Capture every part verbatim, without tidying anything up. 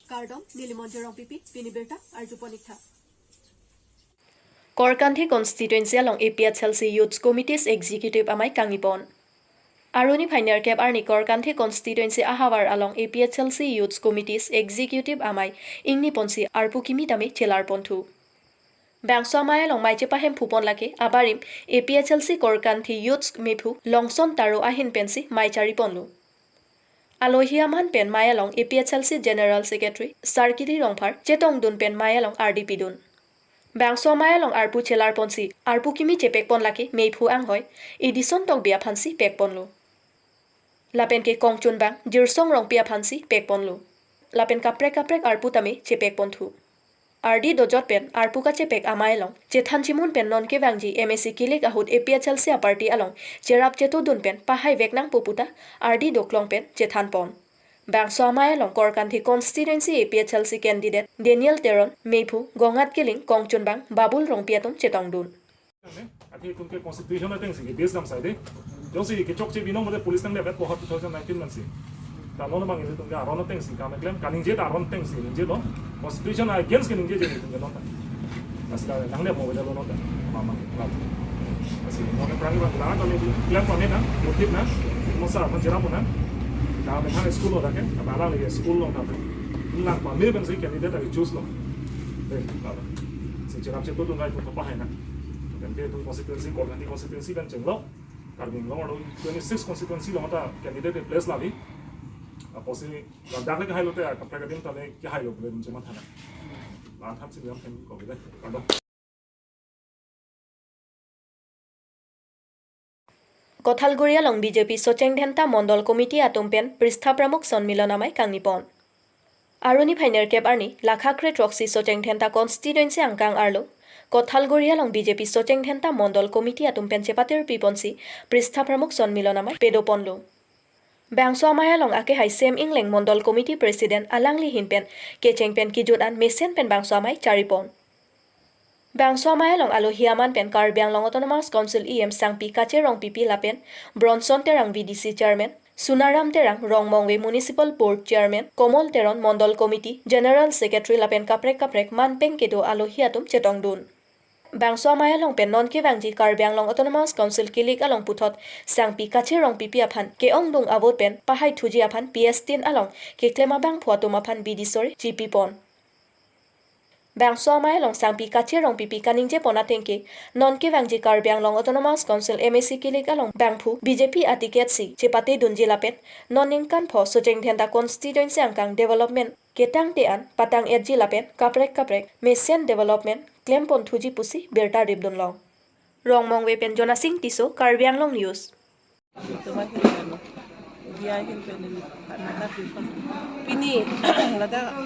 Kardom, neli Monjir Rongpipi, pini birta arjupon ik tha. Korkanthi constituency along A P H L C Youth Committees Executive amei kangni pon. Arni phai nerkep arni Korkanthi constituency ahavar along A P H L C Youth Committees Executive amei ingni ponsi arpu kimi tame chelar pon thu. Bangso amei along mei chepahem phu pon lake abarim A P H L C Korkanthi Youth mephu Longson Taro ahin pensi mei chari ponlo. Alohi aman pen mei along A P H L C General Secretary Sarkidi Rongphar chetongdun pen mei along ardi pidun. Bangso amei along arpu chelar ponsi arpu kimi chepek pon lake mephu anghoi Edison Tokbi aphansi pek ponlo. Lapen ke kongchunbang Jirsong Rongpi aphansi pek ponlo. Lapen kaprek kaprek arpu tame chepek pon thu. Ardi dojot pen arpu kachepek amei along chethan chimun pen non kevangji M A C kilik ahut A P H L C aparty along cherap chetodun pen pahai vek nangpo puta ardi doklong pen chethan pon. Bangso amei along Korkanthi constituency A P H L C candidate Daniel Teron, mephu Gongat Kiling, kongchunbang Babul Rongpi atum chetongdun. Athe itum ke constitution ateng si ke base dam sai de. Jongsi kechokche binong mate police nangle bet po ha two thousand nineteen man si. Ta non abang itum ke aron ateng si kam keklem kaningje ta aron ateng si ningje lo. Constitution against ke ningjeje itum ke non ta. Asla nangle po beda lo non ta. Mama la. Asi non ke prang bang la ta le klem pa ne na, motif na, mosa man jera mo na. Ka me thang school lo ta ke, ka ba la le school lo ta. Lang pa me ben si candidate ta choose lo. Eh, la. Si cherap chetodun rai to pa hai na. Kan ke itum constituency, Korkanthi constituency kan chenglo. Karbi Anglong arlo twenty-six constituency along ta candidate place lavi. Apotsi ladak le kehai lote kaprek adim ta le kehai lo pu le itum chematha na. La than si jam khen ko bile. Kardom. Kothalguri along B J P Socheng Dhenta Mondol Committee atum pen Pristha Pramukh Sonmilon amei kangni pon. Arni phai nerkep arni, lakha kre throksi Socheng Dhenta constituency angkang arlo Kothalguri along B J P Socheng Dhenta Mondol Committee atum pen chepatir pi ponsi Pristha Pramukh Sonmilon amei pedo ponlo. Bangso amei along akehai Sem Ingleng Mondol Committee President alangli ahin pen kecheng pen kejut an mesen pen bangso amei chari pon. Bangso amei along alohi aman pen Karbi Anglong Autonomous Council E M Sangpi Kache Rongpipi lapen Bronson Terang V D C Chairman, Sunaram Terang Rongmongve Municipal Board Chairman, Komol Teron Mondol Committee General Secretary lapen kaprek kaprek man peng kedo alohi atum chetongdun. Bangso amei along pen non kevangji Karbi Anglong Autonomous Council kilik along puthot Sangpi Kache Rongpipi aphan ke-ongdung avote pen pahai thuji aphan P S tin along keklem abangphu atum aphan bidi sore chipi pon. Bangso amei along Sangpi Kache Rongpipi kaningje pon ateng ke, non kevangji Karbi Anglong Autonomous Council M A C kilik along bangphu B J P aticket si chepate dunji lapen non ningkan pho Socheng Dhenta constituency angkang development ketangte an patang etji lapen kaprek kaprek mesen development klem pon thuji pusi birta rip dun long. Rongmongve pen Jonasing Tisso, Karbi Anglong News. Tuma hin pen, dia hin pen ini, anak anak hin pen. Pini, ladak,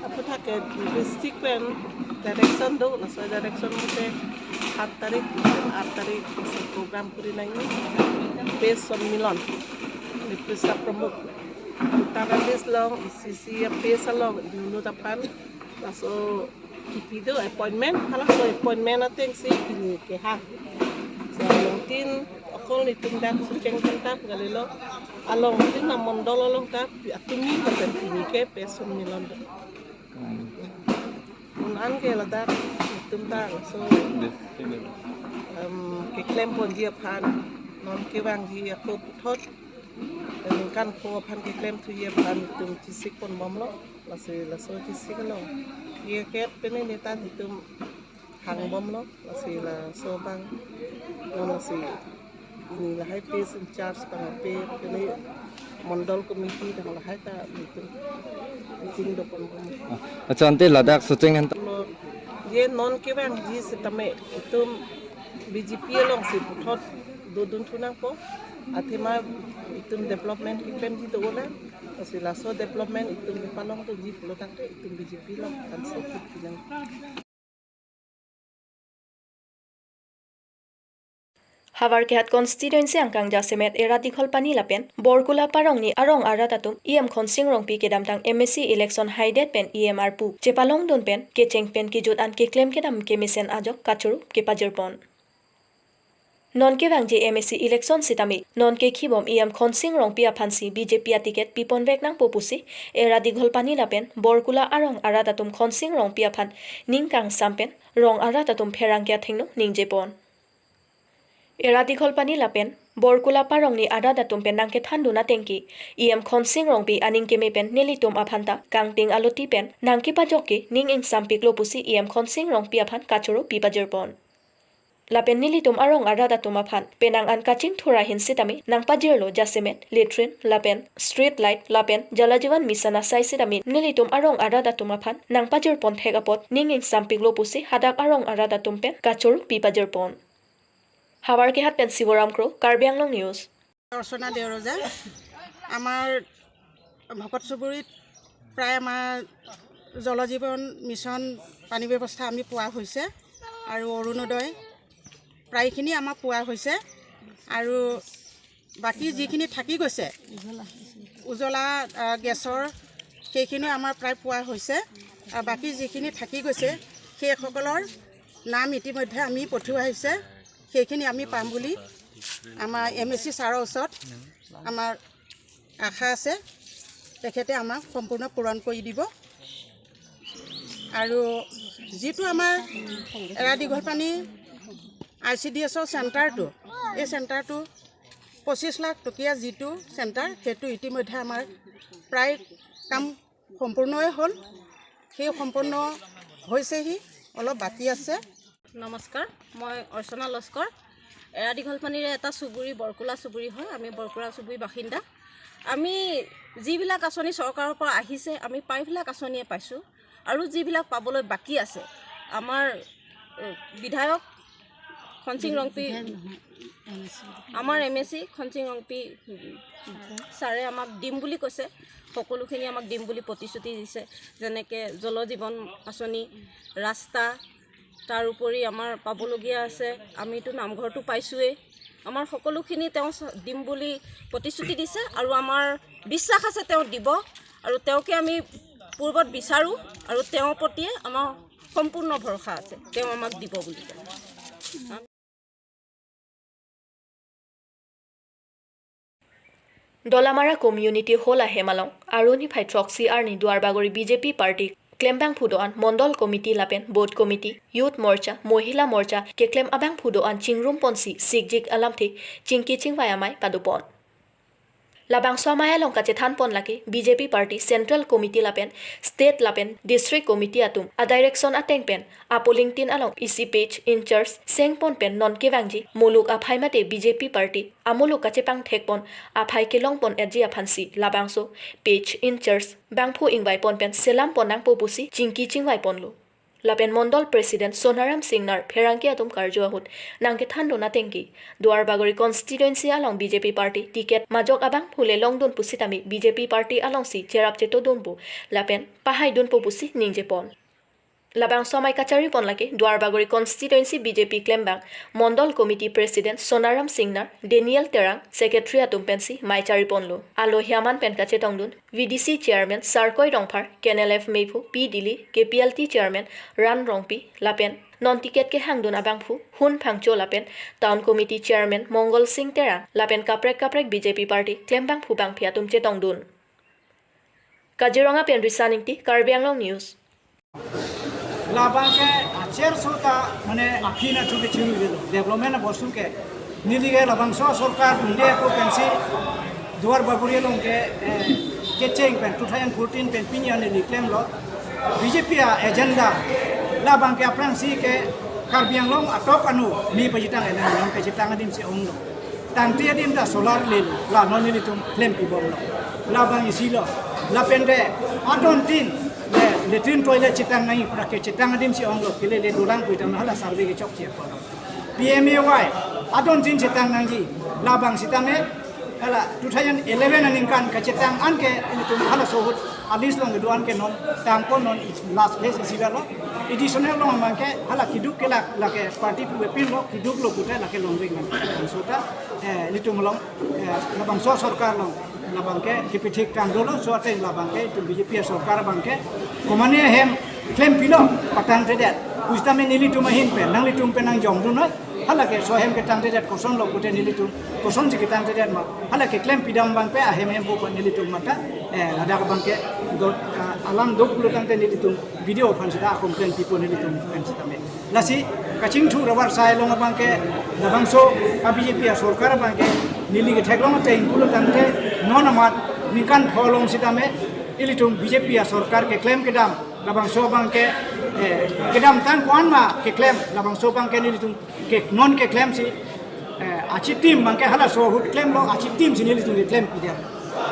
aphuthak ke district pen direction do, laso direction mate saat tarik, aat tarik, laso program kuri nangji, Pe Sonmilon, ni Pristha Pramukh. Uttar Pradesh along, C C P S along, dulu tapan, laso kipi do appointment, halaso appointment ateng si pini kehang. So, along tin, akol nitum dak Socheng Dhenta, galilo, along tin na mondol along ta, atumi, mate pini ke Pe Sonmilon do. Hmm. Un an ke ladak, nitum ta, so, Yes, ini. Em, keklem ponji aphan, non kevangji ako puthot, ningkan pho aphan keklem thuji aphan, nitum chisik pon bomlo. Lasi laso chisik lo. Ye ket pen ini ta nitum hang bomlo. Lasi laso abang. Non lasi ini lahai P S in charge tang pe pene mondol committee tang lahai ta nitum meeting do pon bomlo. Accha, ante ladak Socheng Dhenta. Lo, ye non kevangji setame itum B J P along si puthot dodun thu nangpo. Athema itum development keklemji do ola. Lasi laso development itum kepalong doji pulo tangte itum B J P along kan sokit pinang. Havar Kehat constituency angkang jasemet Erat Dikholpani lapen Borkula Parongni arong arat atum E M Khonsing Rongpi kedamtang M A C election haidet pen E M arpu chepalong dun pen kecheng pen kejut an keklem kedam kemesen ajok kachoro kepajir pon. Non kevangji M A C election sitame non kekhibom E M Khonsing Rongpi aphansi B J P aticket piponvek nangpo pusi Eradighal Pani lapen Borkula arong arat atum Khonsing Rongpi aphan ning kangsam pen rong arat atum pherangke athengno ningjepon. Eradighal Pani lapen Borkula parongni arat atum pen nangkethandun atengke E M Khonsing Rongpi aning keme pen nelitum aphanta kangting aloti pen nangkepajok ke ning ingsampiklo pusi E M Khonsing Rongpi aphan kachoro pipajirpon. Lapen nelitum arong arat atum aphan penang an kachingthur ahin sitame nangpajirlo jasemet, latrine lapen street light lapen Jal Jeevan Mission asai sitame nelitum arong arat atum aphan nangpajirpon thek apot ning ingsampiklo pusi hadak arong arat atum pen kachoro pipajirpon. Howraghat pen Sivoram Kro, Karbi Anglong News. অৰ্চনা দেউৰজা। আমাৰ ভকত চুবুৰীত প্ৰায় আমাৰ জল জীৱন মিছন পানী ব্যৱস্থা আমি পোৱা হৈছে আৰু অৰুণোদয় প্ৰায়খিনি আমাক পোৱা হৈছে আৰু বাকী যিখিনি থাকি গৈছে উজলা আ, গেছৰ সেইখিনিও আমাৰ প্ৰায় পোৱা হৈছে। আৰু বাকী যিখিনি থাকি গৈছে সেইসকলৰ নাম ইতিমধ্যে আমি পঠিওৱা হৈছে। সেইখিনি আমি পাম বুলি আমাৰ এম এ চি ছাৰৰ ওচৰত আমাৰ আশা আছে, তেখেতে আমাক সম্পূৰ্ণ পূৰণ কৰি দিব। আৰু যিটো আমাৰ এৰাদীঘলপানী আই চি ডি এছৰ চেণ্টাৰটো, এই চেণ্টাৰটো পঁচিছ লাখ টকীয়া যিটো চেণ্টাৰ, সেইটো ইতিমধ্যে আমাৰ প্ৰায় কাম সম্পূৰ্ণই হ'ল। সেই সম্পূৰ্ণ হৈছেহি, অলপ বাকী আছে। নমস্কাৰ, মই অৰ্চনা লস্কৰ। এৰাদীঘলপানীৰে এটা চুবুৰী, বৰকোলা চুবুৰী হয়। আমি বৰকোলা চুবুৰী বাসিন্দা। আমি যিবিলাক আঁচনি চৰকাৰৰ পৰা আহিছে, আমি প্ৰায়বিলাক আঁচনিয়ে পাইছোঁ আৰু যিবিলাক পাবলৈ বাকী আছে, আমাৰ এ, বিধায়ক খনসিং ৰংপি, আমাৰ এম এ চি খনসিং ৰংপি ছাৰে আমাক দিম বুলি কৈছে, সকলোখিনি আমাক দিম বুলি প্ৰতিশ্ৰুতি দিছে। যেনেকে জল জীৱন আঁচনি, ৰাস্তা, তাৰ উপৰি আমাৰ পাবলগীয়া আছে, আমিতো নামঘৰটো পাইছোঁৱেই। আমাৰ সকলোখিনি তেওঁ চ- দিম বুলি প্ৰতিশ্ৰুতি দিছে আৰু আমাৰ বিশ্বাস আছে তেওঁ দিব আৰু তেওঁকে আমি পূৰ্বত বিচাৰোঁ আৰু তেওঁৰ প্ৰতিয়ে আমাৰ সম্পূৰ্ণ ভৰসা আছে, তেওঁ আমাক দিব বুলি। Dolamara Community Hall ahem along aruni phai throksi arni Duarbagori B J P party klembangphu do-an Mondol Committee lapen Booth Committee, Youth Morcha, Mohila Morcha keklem abangphu do-an chingrum ponsi sikjik alamthe chingki chingvai amei padopon. Labangso amei along kachethan pon lake B J P party Central Committee lapen State lapen District Committee atum a direction ateng pen apoling tin along isi page in charge seng pon pen non kevangji muluk aphai mate B J P party amuluk kachepangthek pon aphai kelong pon etji aphansi labangso page in charge bangphu ingvai pon pen selam pon nangpo pusi chingki chingvai ponlo. Lapen Mondol President Sonaram Singnar pherangke atum karju ahut nangkethandun atengke Duarbagori constituency along B J P party ticket majok abangphu le longdun pusitame B J P party alongsi cherap chetodunpo lapen pahaidunpo pusi ningjepon. Labangso amei kachari pon lake Duarbagori constituency B J P klembang Mondol Committee President Sonaram Singnar, Daniel Terang, Secretary atum pensi mei chari ponlo. Alohi aman pen kachetongdun V D C Chairman Sarkoi Rongphar, K N L F meiphu P Dili, K P L T Chairman Ran Rongpi lapen non ticket kehangdun abangphu Hun Phangcho lapen Town Committee Chairman Mongol Sing Terang lapen kaprek kaprek B J P party klembangphu bangphi atum chetongdun. Kaziranga pen Risan Ingti, Karbi Anglong News. Labang ke acher sota mane aphi na chuke churu delo development na bosu ke neli ke labangso sorkar tunde ko pensi Duarbagori along ke eh, kecheng pen two thousand fourteen pen pini ani niklem lo B J P a agenda labang ke aphrangsi ke Karbi Anglong atok anu mi pajitang ena non ke jitang adim si ong lo. Tangte adim ta solar le lo, la non nelitum klempi bomlo. Labang isi lo, lapen de adon tin le latrine toilet chetang nai pura ke chetang adim si ong lo, kele le dolang pui tam hala survey kechokche apot. P M A Y adon tin chetang nangji, labang sitame hala two thousand eleven aningkan kachetang an ke nelitum hala sohut a list along kedo-an ke non tangpon, non last phase isi lo. Additional along abang ke hala keduk ke lak lake party pu pinlo, keduk lo pute lake longring nang. Sota eh, nelitum along eh, labangso sorkar along labang ke kepithik tang dolo, so ateng labang ke itum B J P sorkar abang ke komane hem klempilo patangtedet. Pusitame nelitum ahin pen nanglitum pen nangjongdun noi. Hala ke sohem ketangtedet kosonlo pute nelitum kosonsi ketangtedet ma. Hala keklem pidam abangke ahem hem pu nelitum mata, eh, ladak abangke do, ah, alam do pulo tangte nelitum B D O aphan seta complain pipo nelitum pen seta me. Lasi kachingthur abar sai along abangke labangso a B J P asorkar abangke neli ketheklong ateng pulo tangte non amat ningkan pho along seta me ilitum B J P asorkar keklem kedam labangso abangke, eh, kedamtang ko-an ma keklem labangso abangke nelitum ke non keklemsi, eh, achitim abangke halaso ahut klemlo, achitimsi nelitum keklem pidet.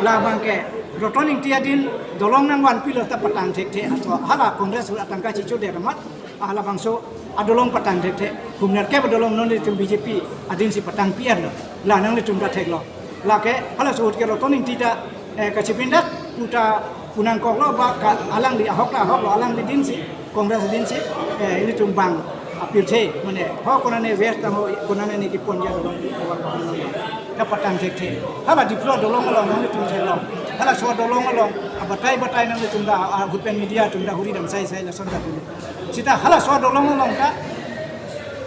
Labangke Roton Engti adin dolong nangvanpilo ta patang thekthe aso hala Congress ahut atangka chichodet amat, ah, labangso adolong patang thekthe. Humner ke dolong non nelitum B J P adinsi patang pietlo. La nanglitum ta theklo. Lake halaso ahut ke Roton Engti ta, eh, kachipindak puta punangkoklo ba ka alangli ahok ta ahoklo, alangli dinsi, Congress dinsi, eh, ilitum bang apirthe, mane ho konane West tamo konane ne kepon ya dolong, dolong, dolong, dolong. Kapatang thekthe. Hala Diphu dolong along nanglitum theklong. Halaso dolong along abatai batai nanglitum ta, ah, ahut pen media atum ta huri dam sai sai lason ta dulu. Seta halaso dolong along ta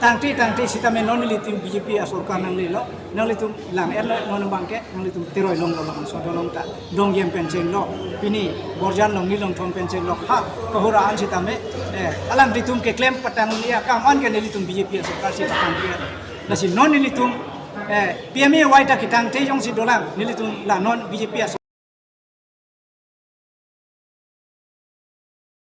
tangte tangte seta me non nelitum B J P asorkar nanglelo, nanglitum lang-etlo non abangke, nanglitum teroi longlo labangso dolong ta. Dongjem pen chenglo, pini Borjan Longnit Longthom pen chenglo, ha, kahura an seta me, eh, alanglitum keklem patang ni akam an ke nelitum B J P asorkarsi patang piet. Lasi non nelitum, eh, P M A Y ta ketangte jongsi dolang, nelitum la non B J P asor-